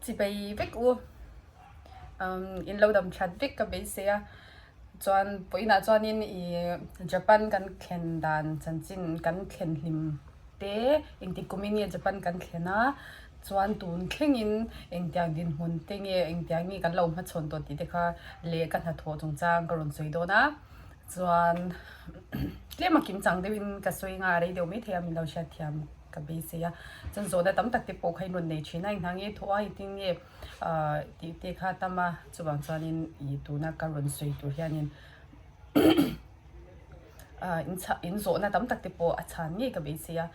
Chibai vek u. In lo dam that vek ka beisei a. Chuan pawhinah chuanin ih Japan kan thlen dan chanchin kan thlen hlim te engtik kumin nge Japan kan thlen a chuan tun thlengin engtiang dinhmun te nge engtiang nge kan lo hmachhawn tawh tih te kha leh ka hnathawh chungchang ka rawn sawi dawn a chuan tlem a kim chang deuhin ka sawi nghal rei deuh maithei a min lo hriatthiam ka beisei a chuan zawhna tam tak te pawh kha in rawn nei thin a enghnah nge thawh a engtin nge ahh tih te kha a tam a chuvang chuanin ih tuna ka rawn sawi tur hianin ahh in chah in zawhna tam tak te pawh a chhan ngei ka beisei a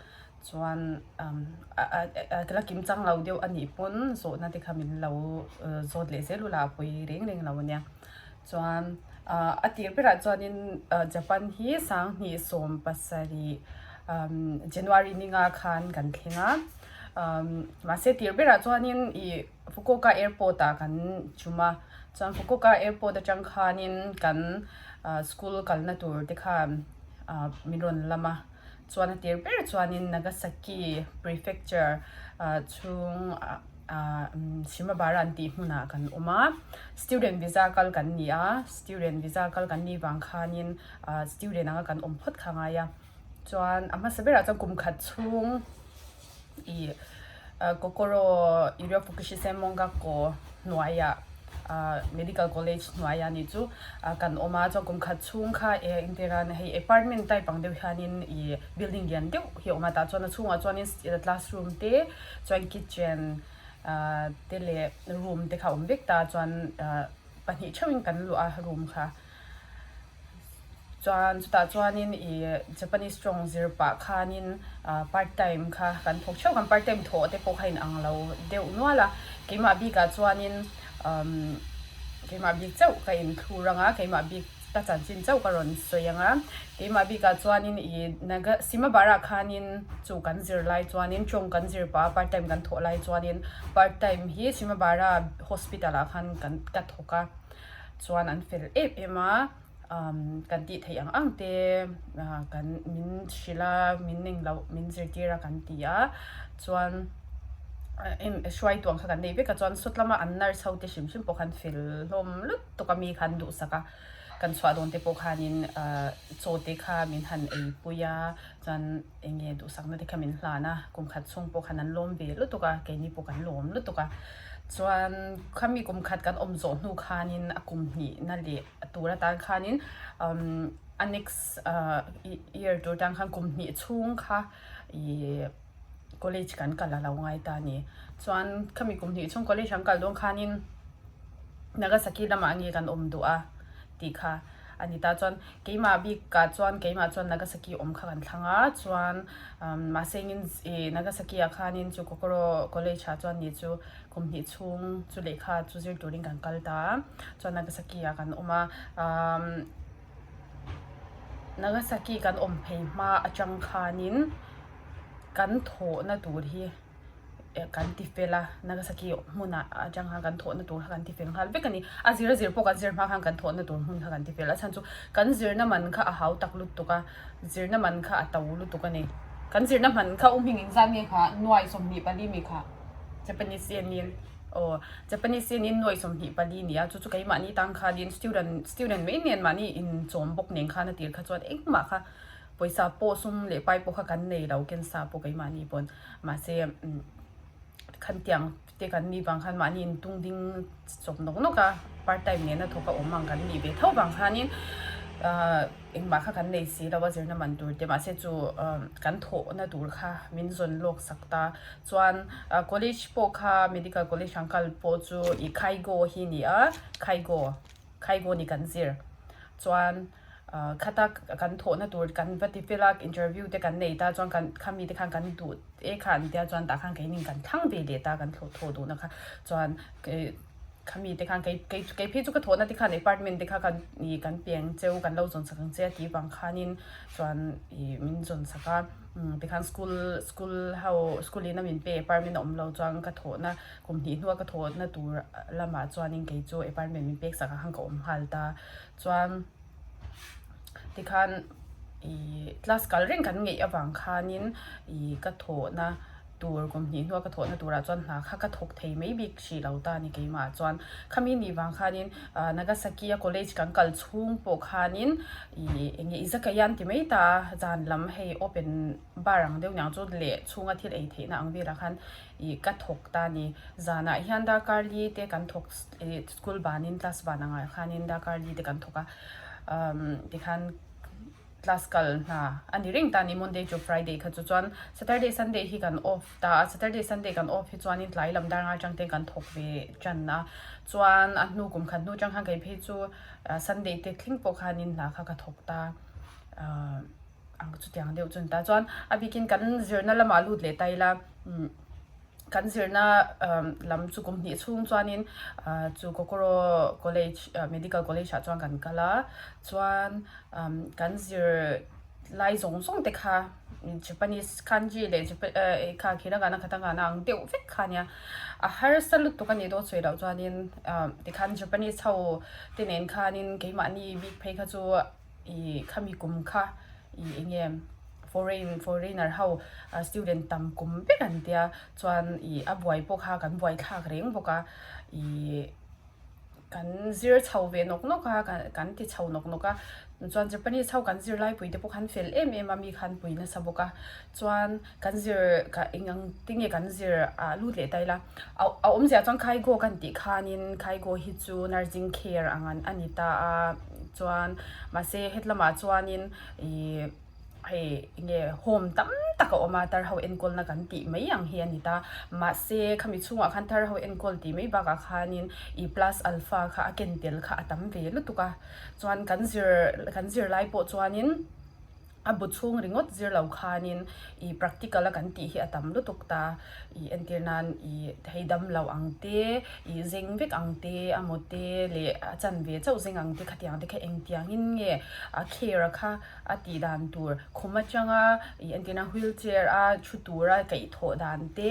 chuan umm a la kim chang lo deuh a nih pawn zawhna te kha min lo zawt leh zel ula a pawi reng reng lo a nia chuan ahh a tir berah chuanin ahh Japan hi sanghnih 17 umm January ninga khan kan thleng a. Mahse tir berah chuanin ih Fukuoka airport ah kan chum a, chuan Fukuoka airport atang khanin kan school kalna tur te khan min rawn lam a, chuan a tir ber chuanin Nagasaki prefecture chhung Shimabara an tih hmunah kan awm a, student visa kal kan ni a, student visa kal kan nih vang khanin student anga kan awm phawt kha ngai a. Chuan a hmasa berah chuan kum khat chhung ih Kokoro Iryofukushi Senmon Gakko hnuaiah ah medical college hnuaiah nih chu kan awm a chuan kum khat chhung kha eh engtiran hei apartment type ang deuh hianin ih building lian deuh hi a awm a tah chuan a chhungah chuanin classroom te chuan kitchen ah te leh room te kha a awm vek ta chuan ah pahnih theuhin kan luah a room kha. Chuan chutah chuanin ih Japanese tawng zir pah khanin ah part time kha kan thawk theuh kan part time thawh te pawh kha inang lo deuh nual a keimah bikah chuanin umm keimah bik chauh ka inthlur ang a keimah bik ka chanchin chauh ka rawn sawi ang a keimah bikah chuanin ih Naga Simabara khanin chu kan zir lai chuanin tawng kan zir pah a part time kan thawh lai chuanin part time hi Simabara hospital ah khan kan ka thawk a. Chuan an fel em em a, kan tih theih ang ang te kan min hrilh a, min eng loh min zirtir a kan ti a, chuan hruaitu ang kha kan nei vek a, chuan sawt lama an nurse ho te hrim hrim pawh khan fel hlawm lutuk a mi khan duhsak a, kan chhuah dawn te pawh khanin chaw te kha min han eipui a, chuan eng nge duhsakna te kha min hlan a, kum khat chhung pawh khan an lawm ve lutuk a, keini pawh kan lawm lutuk a, chuan khami kum khat kan awm zawh hnu khanin a kum hnihna leh a tur atan khanin umm a next ah year tur tan khan kum hnih chhung kha ih college kan kal a lo ngai ta a ni, chuan khami kum hnih chhung college an kal dawn khanin Nagasaki lamah nge kan awm duh a tih kha a ni ta chuan keimah bikah chuan keimah chuan Nagasaki awm kha kan thlang a chuan mahse engin ih Nagasaki ah khanin chu Kokoro college ah chuan ni chu kum hnih chhung chu lehkha chu zir turin kan kal ta a chuan Nagasaki ah kan awm a umm Nagasaki kan awm phei hma atang khanin kan thawhna tur hi. kan ti fel a Nagasaki hmunah atang khan kan thawhna tur kha kan ti fel nghal vek a ni a zir a zir pawh kan zir hma khan kan thawhna tur hmun kha kan ti fel a chhan chu kan zirna man kha a hau tak lutuk a zirna man kha a to lutuk a ni kan zirna man kha u hming engzat nge kha nuai 24 mi kha Japanese yen in aw Japanese yen in nuai 24 ni a chu chu keimahni tang khanin student student mai nen mahni inchawm bawk nen khan a tir kha chuan engmah kha pawisa pawh sum leh pai pawh kha kan nei lo kensa pawh keimahni pawn mahse khan tiang te kan nih vang khan mahni in tung ding chawp nawk nawk a part time nena thawk a awm ang kan nih ve tho vang khanin ahh engmah kha kan nei si lo a zirna man tur te mahse chu kan thawhna tur kha min zawn lawk sak ta chuan college pawh kha medical college ang kal pawh chu ih khaigo hi a ni a khaigo khaigo ni kan zir chuan. Khata kan thawhna tur kan va ti fel a, interview te kan nei ta chuan kan khami te khan kan duh e kha an tia chuan tah khan keinin kan thlang ve leh ta kan thlawh thawh duhna kha chuan khami te khan kei kei kei phei chu ka thawhna te khan apartment te kha kan ih kan piang cheu kan lo zawn sak ang che a tih vang khanin chuan ih min zawn sak a tikhan school school ho school in a min pe apartment a awm lo chuan ka thawhna kum hnih hnua ka thawhna tur lamah chuanin kei chu apartment min pek sak ang khan ka awm nghal ta. Chuan tikhan ih class kal reng kan ngeih avang khanin ih ka thawhna. tur kum hnih hnua ka thawhna turah chuan hna kha ka thawk thei mai bik hrih lo ta a ni keimah chuan. Khami nih vang khanin Nagasaki a college kan kal chhung pawh khanin ih eng nge izakaya an ti mai ta a, zan lam hei open bar ang deuh niang chu leh chhunga thil ei theihna ang velah khan ih ka thawk ta a ni. Zanah hian darkar li te kan thawk ih school banin class ban angah khanin darkar li te kan thawk a umm tikhan. Class kal hna a ni reng ta a ni Monday to Friday kha chu chuan Saturday Sunday hi kan off ta a Saturday Sunday kan off hi chuanin tlai lam dar ngai atang te kan thawk ve tan a chuan a hnu kum khat hnu atang khan kei phei chu Sunday te thleng pawh khanin hna kha ka thawk ta ahh ang chutiang deuh chu a ni ta chuan a bikin kan zirna lamah lut leh ta ila umm. Kan zirna lam chu kum hnih chhung chuanin chu Kokoro College Medical College ah chuan kan kal a, chuan kan zir lai zawng zawng te kha Japanese kanji leh kha hiragana katakana ang deuh vek kha ania, a harsa lutuk a nih dawn sawi loh chuanin tikhan Japanese ho te nen khanin keimahni bik phei kha chu. Ih khami kum kha ih eng nge foreign foreigner ho student tam kum vek an tia chuan ih a buai pawh kha kan buai thlak reng bawk a ih kan zir chho ve nawk nawk a kan ti chho nawk nawk a chuan Japanese ho kan zir lai pui te pawh khan fel em em a mi khan pui nasa bawk a chuan kan zir eng ang te nge kan zir ah lut leh ta ila a awmzia chuan Kaigo kan tih khanin Kaigo hi chu nursing care ang an a ni ta a chuan mahse hetlamah chuanin ih hei eng nge home tam tak a awm a tar ho enkawlna kan tih mai ang hi a ni ta mahse khami chhungah khan tar ho enkawl tih mai bakah khanin ih plus alpha kha a ken tel kha a tam ve lutuk a chuan kan zir kan zir lai pawh chuanin. A bu chhung ringawt zir lo khanin ih practical a kan tih hi a tam lutuk ta. Ih entir nan ih hei dam lo ang te, ih zeng vek ang te, a maw te leh a chanve chauh zeng ang te khatiang te kha engtiangin nge a care kha a tih dan tur khum atanga ih entir nan wheel chair a thu tura kaihthawh dan te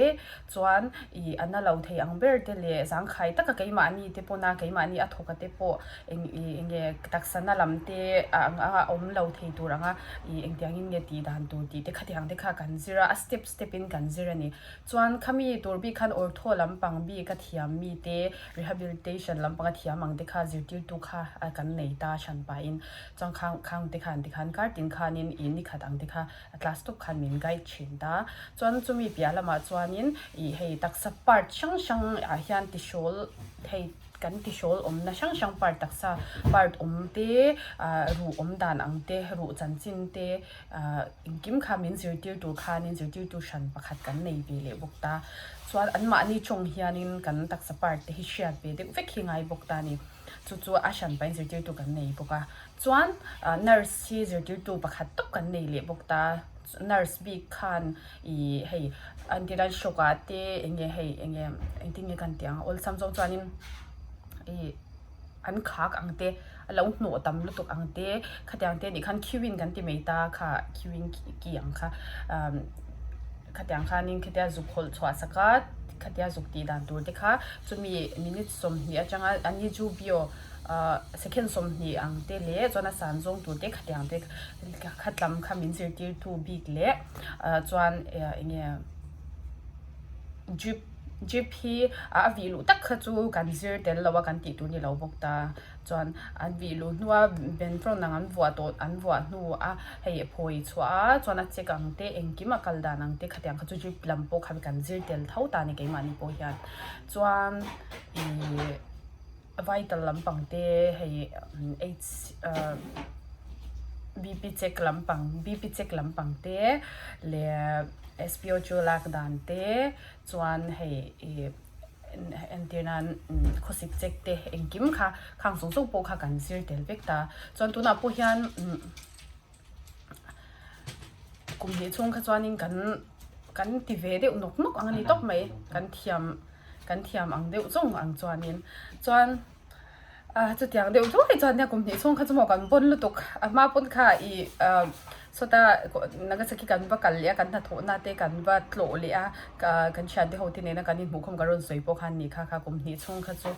chuan ih a na lo thei ang ber te leh zangkhai taka keimahni te pawna keimahni a thawk a te pawh eng ih eng nge taksa na lam te a ang a awm lo thei tur anga ih engtiangin nge tih dan tur tih te khatiang te kha kan zir a a step step in kan zir a ni chuan khami tur bik khan ortho lampang bik a thiam mi te rehabilitation lampang a thiam ang te kha zirtirtu kha a kan nei ta hran pahin chuan khang khang te khan tikhan kar tin khanin ih ni khat ang te kha a class tawp khan min guide thin ta. Chuan chumi piah lamah chuanin ih hei taksa part hrang hrang ah hian tihrawl hei kan tihrawl awmna hrang hrang part taksa part awm te ah ruh awm dan ang te ruh chanchin te ah engkim kha min zirtir tur khanin zirtirtu hran pakhat kan nei ve leh bawk ta. Chuan anmahni tawng hianin kan taksa part te hi hriat ve deuh vek hi ngai bawk ta a ni. Chu chu a hran pahin zirtirtu kan nei bawk a. Chuan nurse hi zirtirtu pakhat tawp kan nei leh bawk ta, nurse bik khan ih hei an ti lai shock ah te eng nge hei eng nge engtin nge kan tih ang awlsam zawng chuanin ih an khak ang te a lo hnawh tam lutuk ang te khatiang te nih khan queuing kan ti mai ta kha queuing ki ang kha umm khatiang khanin khitia zuk hawlh chhuah sak a khatia zuk tih dan tur te kha chumi minute 20 atanga an ni chu bio. Ahh second 20 ang te leh chuan a san zawng tur te khatiang te khatlam kha min zirtirtu bik leh ah chuan eng nge drip drip hi a vih luh tak kha chu kan zir tel lo a kan tih tur ni lo bawk ta chuan an vih luh hnua benfrawn ang an vuah tawh an vuah hnu a hei a phawi chhuah a chuan a check ang te engkim a kal dan ang te khatiang kha chu drip lam pawh kha kan zir tel tho ta a ni keimahni pawh hian chuan ihh. Vital lampang te hei H BP check lampang BP check lampang te leh SPO chu lak dan te chuan hei ih entir nan khawsik check te engkim kha khang zawng zawng pawh kha kan zir tel vek ta chuan tunah pawh hian kum hnih chhung kha chuanin kan kan ti ve deuh nawk nawk ang a ni tawp mai kan thiam kan thiam ang deuh zawng ang chuanin chuan ah chutiang deuh duai chuan nia kum hnih chhung kha chu maw kan bawn lutuk a hma pawn kha ih ah sawta Nagasaki kan va kal leh a kan hnathawhna te kan va tlawh leh a kan thiante ho te nena kan inhmuh khawm kan rawn sawi pawh khan ni kha kha kum hnih chhung kha chu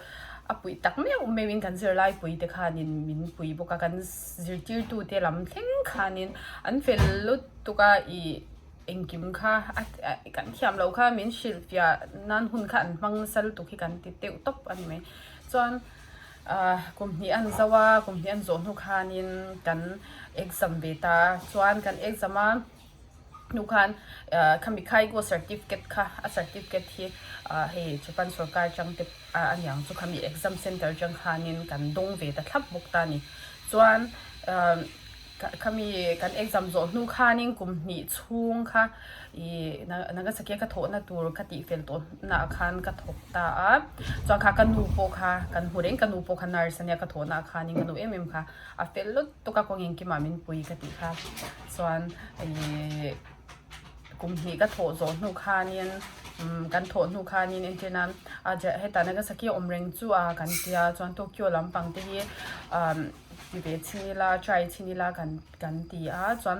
a puih tak meuh meuhin kan zirlai pui te khanin min pui bawk a kan zirtirtute lam thleng khanin an fel lutuk a ih. Engkim kha a kan thiam loh kha min hrilh fiah nan hun kha an hmang nasa lutuk hi kan ti deuh tawp a ni mai. Chuan ah kum hnih an zo a, kum hnih an zawh hnu khanin kan exam ve ta a, chuan kan exam a hnu khan ah khami Kaigo certificate kha a certificate hi ah hei Japan sorkar atang te a niang chu khami exam center atang khanin kan dawng ve ta thlap bawk ta a ni. Chuan ah. Khami kan exam zawh hnu khanin kum hnih chhung kha ih Nagasaki a ka thawhna tur ka tih fel tawh naah khan ka thawk ta a, chuan kha ka nu pawh kha kan hmu reng ka nu pawh kha nurse ania ka thawhna ah khanin ka nu em em kha a fel lutuk a kawng engkimah min pui ka tih kha chuan ih kum hnih ka thawh zawh hnu khanin kan thawh hnu khanin entir nan a hetah Nagasaki a awm reng chu a kan tia chuan Tokyo lampang te hi ah. Ti ve chhin ila, try chhin ila kan kan ti a, chuan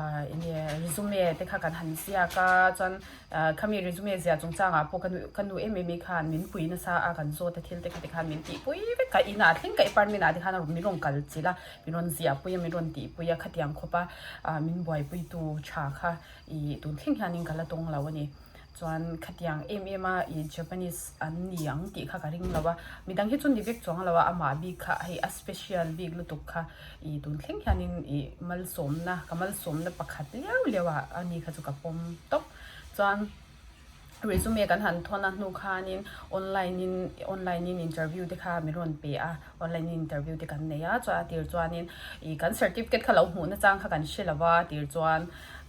ah eng nge resume te kha kan han ziak a, chuan ah khami resume ziah chungchangah pawh ka nu ka nu em em i khan min pui nasa a, kan zawt a thil te kha tikhan min tihpui vek a, inah thleng ka apartment ah te khan min rawn kal chilh a, min rawn ziahpui a, min rawn tihpui a, khatiang khawp a ah min buaipuitu tha kha ih tun thleng hianin ka la tawng lo a ni. Chuan khatiang em em a ih Japanese an ni ang tih kha ka ring lo a, midang hi chu ni vek chuang lo a, amah bik kha hei a special bik lutuk kha ih tun thleng hianin ih malsawmna ka malsawmna pakhat liau liau ah a ni kha chu ka pawm tawp. Chuan resume kan han thawn a hnu khanin online in online in interview te kha min rawn pe a, online in interview te kan nei a, chuan a tir chuanin ih kan certificate kha lo hmuh na chang kha kan hre lo a, a tir chuan.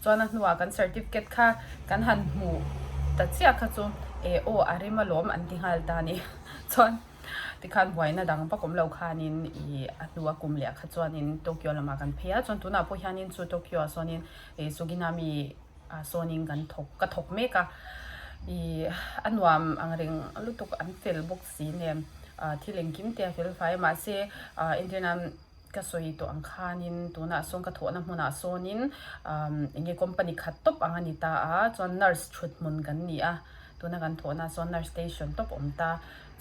Chuan a hnuah kan certificate kha kan han hmuh ta chiah kha chu eh aw a rem alawm an ti nghal ta a ni. Chuan tikhan buaina dang vak awm lo khanin ih a hnua kum leh kha chuanin Tokyo lamah kan phei a, chuan tunah pawh hianin chu Tokyo ah sawnin ih Suginami ah sawnin kan thawk ka thawk mek a, ih a nuam ang reng lutuk an fel bawk si nen ah thil engkim te a fel fai a mahse ah entirnan. Ka sawi tawh ang khanin tunah sawn ka thawhna hmunah sawnin umm eng nge company khat tawp ang a ni ta a chuan nurse thut hmun kan ni a tuna kan thawhna sawn nurse station tawp a awm ta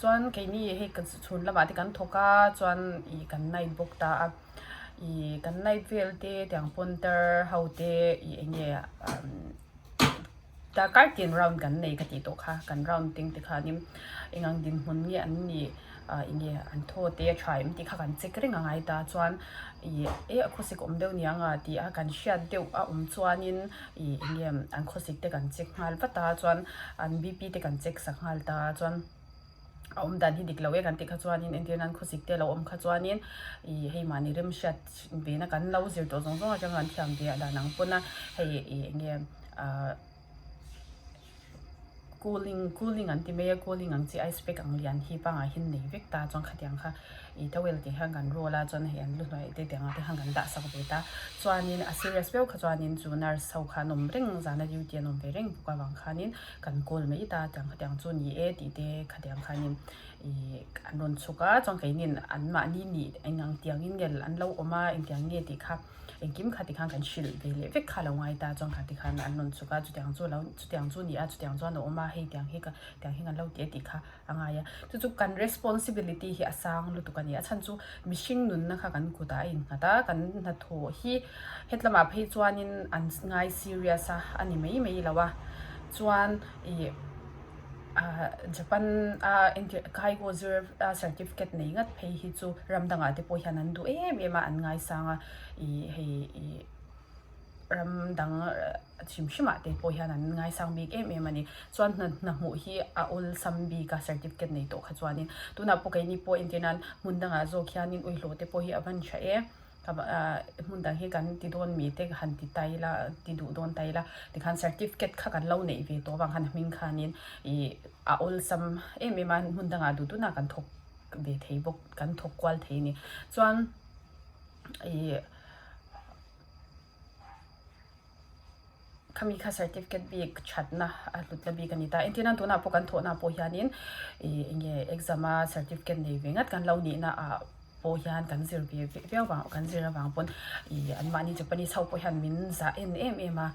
chuan keini hei ka chhun lamah te kan thawk a chuan ih kan night bawk ta a ih kan night vel te tiang pawn tar ho te ih eng nge umm darkar tin round kan nei ka tih tawh kha kan round ting te khanin eng ang dinhmun nge an nih ah eng nge an thaw te a tha em tih kha kan check reng a ngai ta chuan ih e a khawsik awm deuh niang a tih a kan hriat deuh a awm chuanin ih eng nge an khawsik te kan check nghal vat a chuan an B P te kan check sak nghal ta chuan. a awm dan hi dik lo e kan tih kha chuanin entir nan khawsik te a lo awm kha chuanin ih hei mahni remhriat ve na kan lo zir tawh zawng zawng atang kan thiam ve a dan ang pawn a hei ih eng nge ah cooling cooling an ti mai a cooling ang chi ice pack ang lian hi pangai hian nei vek ta chuan khatiang kha ih towel tih hian kan roll a chuan hei an lu hnuai te tiang ang te khan kan dah sak ve ta chuanin a serious viau kha chuanin chu nurse ho kha an awm reng zana duty an awm ve reng bawk avang khanin. Kan call mai ta tiang khatiang chu ni e tih te khatiang khanin ih an rawn chhuk a chuan keinin an mahni nih eng ang tiangin nge an lo awm a engtiang nge tih kha engkim kha tikhan kan hrilh ve leh vek kha lo ngai ta chuan kha tikhan an rawn chhuk a chutiang chu lo chutiang chu ni a chutiang chuan a awm a hei tiang hi ka tiang hi kan lo ti a tih kha a ngai a chu chu kan responsibility hi a sang lutuk a ni a chhan chu mihring nunna kha kan kutah a innghat a kan hnathawh hi hetlamah phei chuanin an ngai serious a a ni mai mai lo a chuan ih ah Japan a entir Kaigo zir a certificate nei ngat phei hi chu ram dangah te pawh hian an duh em em a an ngaisang a ih hei ih ram dang hrim hrim ah te pawh hian an ngaisang bik em em a ni chuan hna hna hmuh hi a awlsam bik a certificate nei tawh kha chuanin tunah pawh keini pawh entir nan hmun dangah zawk hianin uihlawh te pawh hi a van tha e hmun dang hi kan ti dawn mi te han ti ta ila ti duh dawn ta ila tikhan certificate kha kan lo neih ve tawh avang khan a hming khanin ih a awlsam em em a hmun dangah duh duhna kan thawk ve thei bawk kan thawk kual thei a ni chuan ih. Khami kha certificate bik thatna a hlutna bik a ni ta. Engtin a tunah pawh kan thawhna pawh hianin ih eng nge exam a certificate nei ve ngat kan lo nihna ah pawh hian kan zir ve viau vang kan zir avang pawn ih anmahni Japanese ho pawh hian min zah en em em a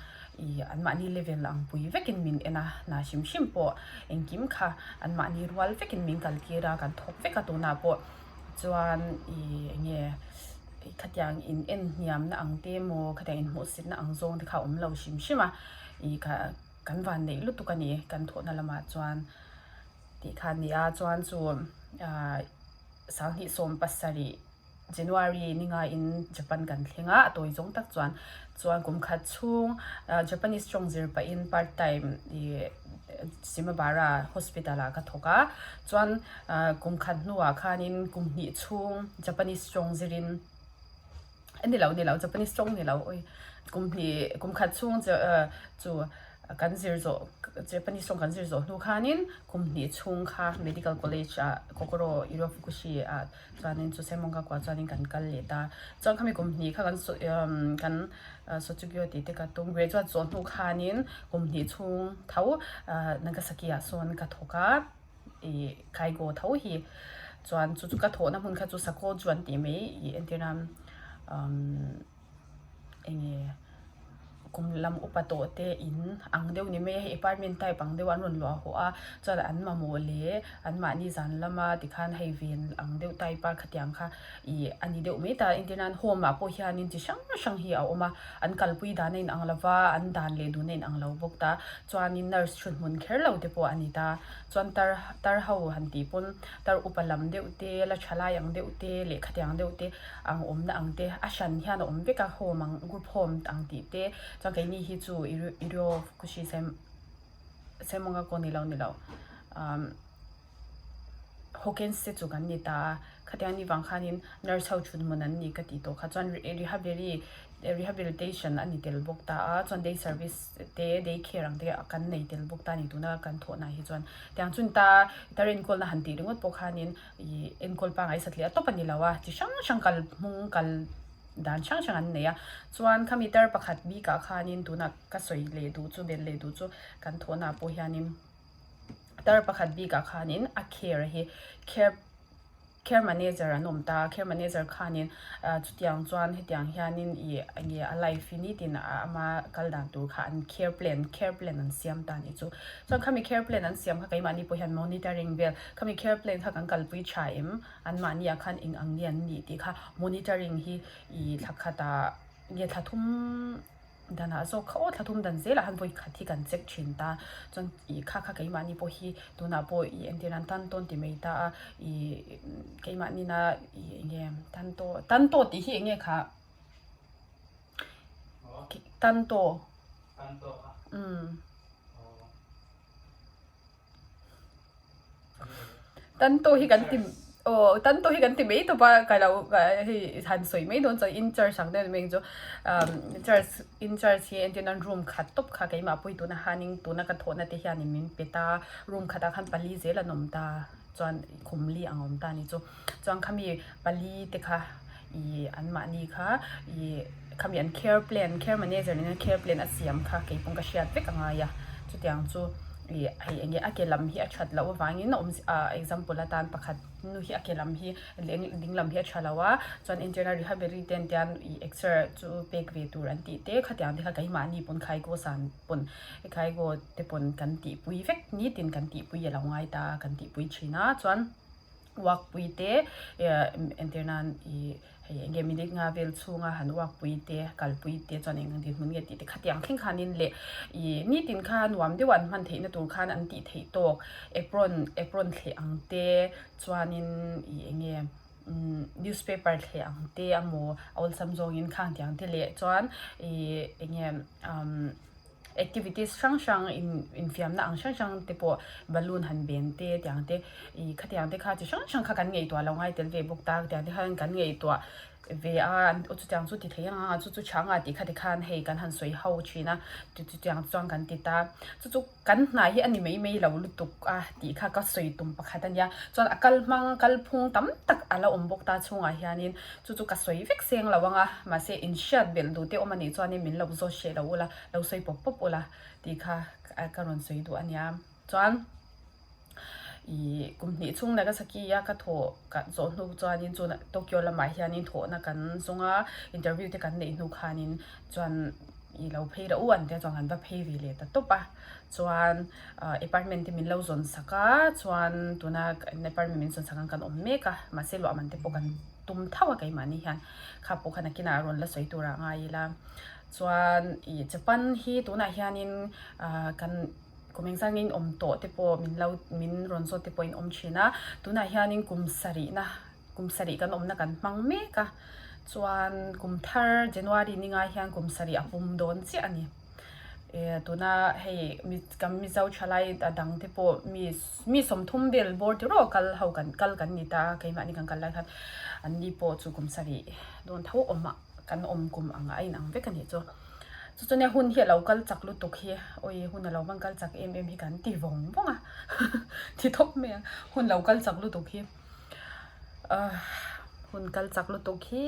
ih anmahni level ang pui vekin min en a hna hrim hrim pawh engkim kha anmahni rual vekin min kal tir a kan thawk vek a tunah pawh chuan ih eng nge. Khatiang in en hniamna ang te emaw khatiang in hmuhsitna ang zawng te kha a awm lo hrim hrim a. Ih ka kan van neih lutuk a ni kan thawhna lamah chuan tih kha a ni a chuan chu ah 2017 January ni ngaiin Japan kan thleng a a tawi zawng tak chuan chuan kum khat chhung ah Japanese tawng zir pahin part time ih Shimabara hospital ah ka thawk a chuan ah kum khat hnuah khanin kum hnih chhung Japanese tawng zirin. Ni lo ni lo Japanese tawng ni lo ui kum hnih kum khat chhung chu chu kan zir zawh Japanese tawng kan zir zawh hnu khanin kum hnih chhung kha medical college ah Kokoro Irofukushi ah chuanin chu Semonga kua chuanin kan kal leh ta chuan khami kum hnih kha kan kan Sotsugyo tih te ka tum graduate zawh hnu khanin kum hnih chhung tho Nagasaki ah sawn ka thawk a. Ih Kaigo tho hi chuan chu chu ka thawhna hmun kha chu Sakaw chu an tih mai ih entir nan umm eng nge kum lam upa tawh te in ang deuh ni mai a hei apartment type ang deuh an rawn luah hawh a chuan an mamawh leh an mahni zan lama tikhan hei ven ang deuh type a khatiang kha ih a ni deuh mai ta entir nan home ah pawh hianin chi hrang hrang hi a awm a an kalpui dan a inang lo va an dan leh dun a inang lo bawk ta chuanin nurse thuthmun kher lo te pawh a ni ta. Chuan tar tar ho han tih pawn tar upa lam deuh te la tha lai ang deuh te lehkha tiang deuh te ang awmna ang te a hran hian a awm vek a home ang group home ang tih te chuan keini hi chu Irio Fukushi sem Semonga pawh ni lo ni lo umm Hawkins te chu kan ni ta a khatiang ni vang khanin nurse ho thut hmun an ni ka tih tawh kha chuan Rehabili rehabilitation a ni tel bawk ta a chuan day service te day care ang te kan nei tel bawk ta a ni tuna kan thawh na hi chuan tiang chun ta tar enkawl na han tih ringawt pawh khanin ih enkawl pangai satliah tawp a ni lo a chi hrang hrang kal hmung kal dan hrang hrang an nei a chuan khami tar pakhat bikah khanin tuna ka sawi leh duh chu belh leh duh chu kan thawh na pawh hianin tar pakhat bikah khanin a care hi care. Care manager an awm ta a, care manager khanin chutiang chuan hetiang hianin ih enge a life hi nitin ama kal dan tur kha an care plan care plan an siam ta anih chu. Chuan khami care plan an siam kha keimahni pawh hian monitoring vel khami care plan kha kan kalpui tha em anmahni ah khan eng ang nge an nih tih kha monitoring hi ih thla khatah nge thla thum Danah zawk kha aw thla thum dan zelah han vawi khat hi kan check thin ta chuan ih kha kha keimahni pawh hi tunah pawh ih entir nan tan tawn ti mai ta a ih keimahni na ih eng nge tan taw tan taw tih hi eng nge kha tan taw umm Tan taw hi kan ti aw tan taw hi kan ti mai tawp a ka lo hei han sawi mai dawn chuan in charge ang deuh mai ang chu umm charge in charge hi entir nan room khat tawp kha keimah pawh hi tuna hanin tuna ka thawhna te hianin min pe ta room khatah khan pali zel an awm ta chuan khum li ang a awm ta a ni chu chuan khami pali te kha ih anmahni kha ih khami an care plan care manager in a care plan a siam kha keipawh ka hriat vek a ngai a chutiang chu ih hei eng nge a ke lam hi a that loh avangin a awmze ah example atan pakhat nu hi a ke lam hi leh ding lam hi a tha lo a chuan internal rehabilitant tian ih exer chu pek ve tur an tih te khatiang te kha keimahni pawn khaikaw san pawn khaikaw te pawn kan tihpui vek nitin kan tihpui a lo ngai ta a kan tihpui thin a chuan. Uak pui te entir nan ih hei eng nge minute nga vel chhunga han uak pui te kal pui te chuan eng ang dinhmun nge tih te khatiang thleng khanin leh ih nitin kha nuam deuh an hman theihna tur khan an tih theih tawk apron apron thleh ang te chuanin ih eng nge umm newspaper thleh ang te amaw awlsam zawngin khang tiang te leh chuan ih eng nge umm. Activities hrang hrang in infiamna ang hrang hrang te pawh balloon han ben te tiang te ih khatiang te kha chi hrang hrang kha kan ngaihtuah lo ngai tel ve bawk ta tiang te khan kan ngaihtuah ve a chutiang chu ti thei ang a chu chu chhang a tih kha tikhan hei kan han sawi ho thin a chu chutiang chuan kan ti ta chu chu kan hna hi a ni mai mai lo lutuk a tih kha ka sawi tum pakhat a nia chuan a kal hmang kalphung tam tak a la awm bawk ta chhungah hianin chu chu ka sawi vek seng lo ang a mahse inhriat belh duh te awm a nih chuanin min lo zawt hreh lo ula. Lo sawi pawp pawp ula tih kha ka rawn sawi duh a nia. Chuan ih kum hnih chhung Nagasaki a ka thawh ka zawh hnu chuanin chu Tokyo lamah hianin thawhna kan zawng a, interview te kan neih hnu khanin chuan ih lo phei reuh an tia chuan kan va phei ve leh ta tawp a. Chuan apartment te min lo zawn sak a, chuan tuna apartment min zawn sak ang kan awm mek a, mahse luah man te pawh kan tum tho a keimahni hian kha pawh kha nakinah rawn la sawi turah ngai ila. Chuan ih Japan hi tunah hianin ah kan kum engzat nge in awm tawh te pawh min lo min rawn zawt te pawh in awm thin a. Tunah hianin kum sarihna kum sarih kan awmna kan hmang mek a. Chuan kum thar January ni ngai hian kum sarih a pum dawn chiah a ni. Eh tuna hei kan Mizo thalai a dang te pawh mi mi sawmthum vel bawr ti rawh kal ho kan kal kan ni ta a keimahni kan kal lai khan an ni pawh chu kum sarih dawn tho awm ah kan awm kum ang a inang vek a nih chu. Chu chuan hun hi a lo kal chak lutuk hi awi hun a lo van kal chak em em hi kan ti vawng vawng a ti thawk mai ang hun lo kal chak lutuk hi ah hun kal chak lutuk hi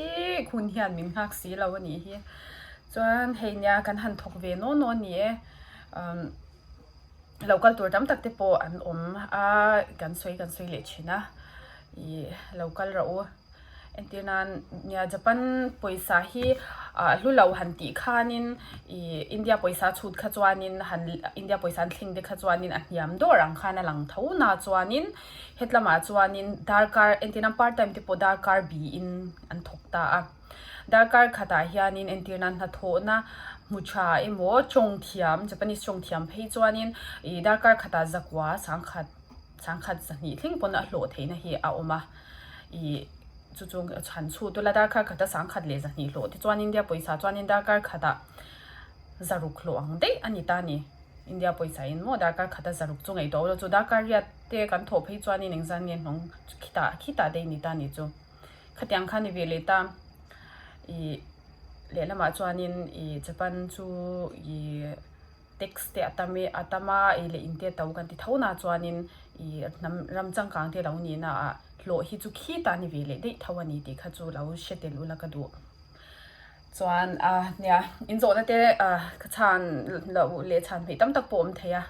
hun hian min nghak si lo a nih hi. Chuan hei nia kan han thawk ve naw naw a ni e umm lo kal tur tam tak te pawh an awm a kan sawi kan sawi leh thin a ih lo kal rawh u entir nan nia Japan pawisa hi ah hlu lo han tih khanin ih India pawisa chhut kha chuanin han India pawisa an thleng te kha chuanin a hniam dawr ang khan a lang tho na chuanin hetlamah chuanin darkar entir nan part time te pawh darkar biin an thawk ta a. Darkar khatah hianin entir nan hnathawhna hmu tha emaw tawng thiam Japanese tawng thiam phei chuanin ih darkar khatah zakua sangkhat sangkhat zahnih thleng pawn a hlawh theihna hi a awm a ih chu chu chhan chhut ula darkar khata sangkhat leh zahnih hlawh te chuan India pawisa chuanin darkar khatah zaruk hlawh ang daih a ni ta a ni India pawisa in maw darkar khata zaruk chu ngaihtuah ula chu darkar riat te kan thawh phei chuanin engzan nge hnawng khitah khitah daih a ni ta a ni chu. Khatiang kha ni ve leh ta ih lehlamah chuanin ih Japan chu ih tax te a tam e a tam a ih leh in te to kan ti tho na chuanin ih hnam ram changkang te lo nih na ah hlawh hi chu khitah ni ve leh daih tho a ni tih kha chu lo hre tel ula ka duh. Chuan a nia inzawhna te ah ka chhan loh leh chhan hmeh tam tak pawh awm thei a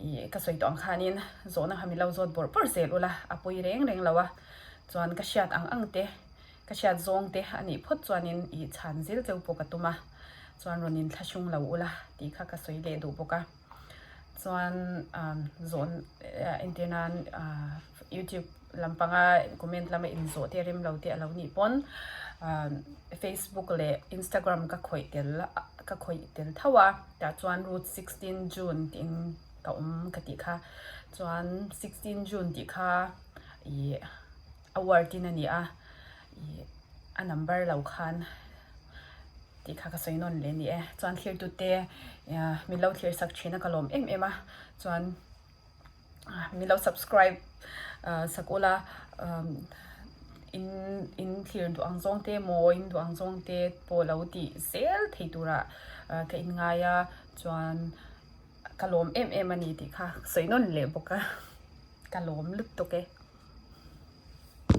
ih ka sawi tawh ang khanin zawhna kha min lo zawt bawrh bawrh zel ula a pawi reng reng lo a. Chuan ka hriat ang ang te, ka hriat zawng te a nih phawt chuanin ih chhan zel cheu pawh ka tum a, chuan rawn in thlahrung lo ula tih kha ka sawi leh duh bawk a. Chuan zawn entir nan youtube lampanga comment lama inzawh te rem lo te a lo nih pawn facebook leh instagram ka khawih tel ka khawih tel tho a, tah chuan root 16 june tiin ka awm ka tih kha, chuan 16 june tih kha. Ih a word in a ni a ih a number lo khan tih kha ka sawi nawn leh a ni e chuan thlir tute min lo thlir sak thin a ka lawm em em a chuan min lo subscribe sak ula in in thlir duh ang zawng te maw in duh ang zawng te pawh lo tih zel thei turah ka inngai a chuan ka lawm em em a ni tih kha sawi nawn leh bawk a. Ka lawm lutuk e.